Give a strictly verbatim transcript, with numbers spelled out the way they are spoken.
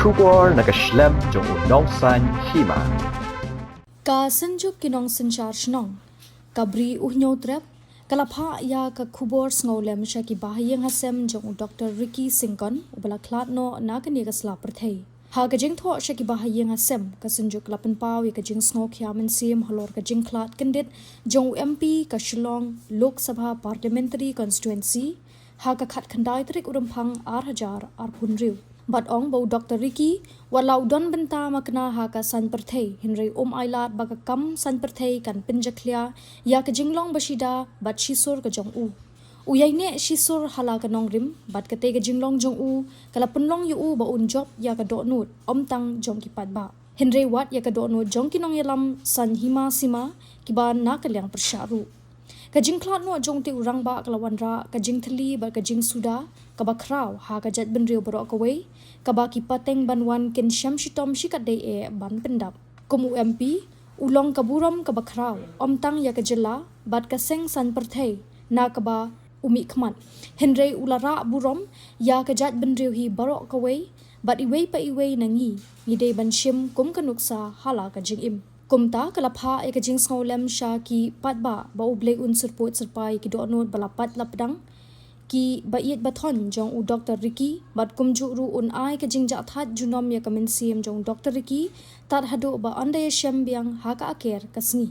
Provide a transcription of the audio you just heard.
Khubor na ka shlem jong u nongsan hima. Ka Synjuk ki nongsynshar shnong, ka Bri U Hynñiewtrep, ka la phah ïa ka khubor sngewlem sha ki bahaïing hasem jong u Doktor Ricky Syngkon, uba la khlad noh na kane ka sla pyrthei. Ha ka jingthoh sha ki bahaïing hasem, ka Synjuk ka la pynpaw ïa ka jingsngewkhia mynsiem halor ka jingkhlad kyndit jong u M P ka Shillong Lok Sabha Parliamentary Constituency, ha ka khatkhyndai tarik u Rymphang ar hajar arphew hynriew. Bad ong ba u Doktor Ricky, wat la u don bynta makna ha ka saiñ pyrthei, hynrei um ailad ba ka kam saiñ pyrthei kan pynjakhlia ïa ka jinglong bashida bad shisur ka jong u. U ïaineh shisur ha la ka nongrim, bad katei ka jinglong jong u ka la pynlong ïa u ba un jop ïa ka dohnud, ym tang jong ki paidbah, hynrei wat ïa ka dohnud jong ki nongïalam saiñ hima sima kiba na ka liang pyrshah ruh. Ka jingkhlad noh jong utei u rangbah ka la wanrah ka jingthylli bad ka jingsuda kaba khraw ha ka jaitbynriew baroh kawei, kaba ki pateng ban wan kin shem shitom shikatdei eh ban pyndap. Kum u M P, u long ka burom kaba khraw, ym tang ïa ka jylla bad ka seng saiñ pyrthei na kaba u mihkhmat, hynrei u la rah burom ïa ka jaitbynriew hi baroh kawei, bad iwei pa iwei na ngi, ngi dei ban shim kum ka nuksa ha la ka jingim. Kumta ka la phah ïa ka jingsngewlem sha ki paidbah ba U Blei un syrpud syrpai ïa ki dohnud ba la pait la pdang, ki ba ïeit ba thoiñ jong u Doktor Ricky, bad kumjuh ruh un ai ka jingjah thait junom ïa ka mynsiem jong u Doktor Ricky, tad haduh ba un da ïashem biang ha ka aker ka sngi.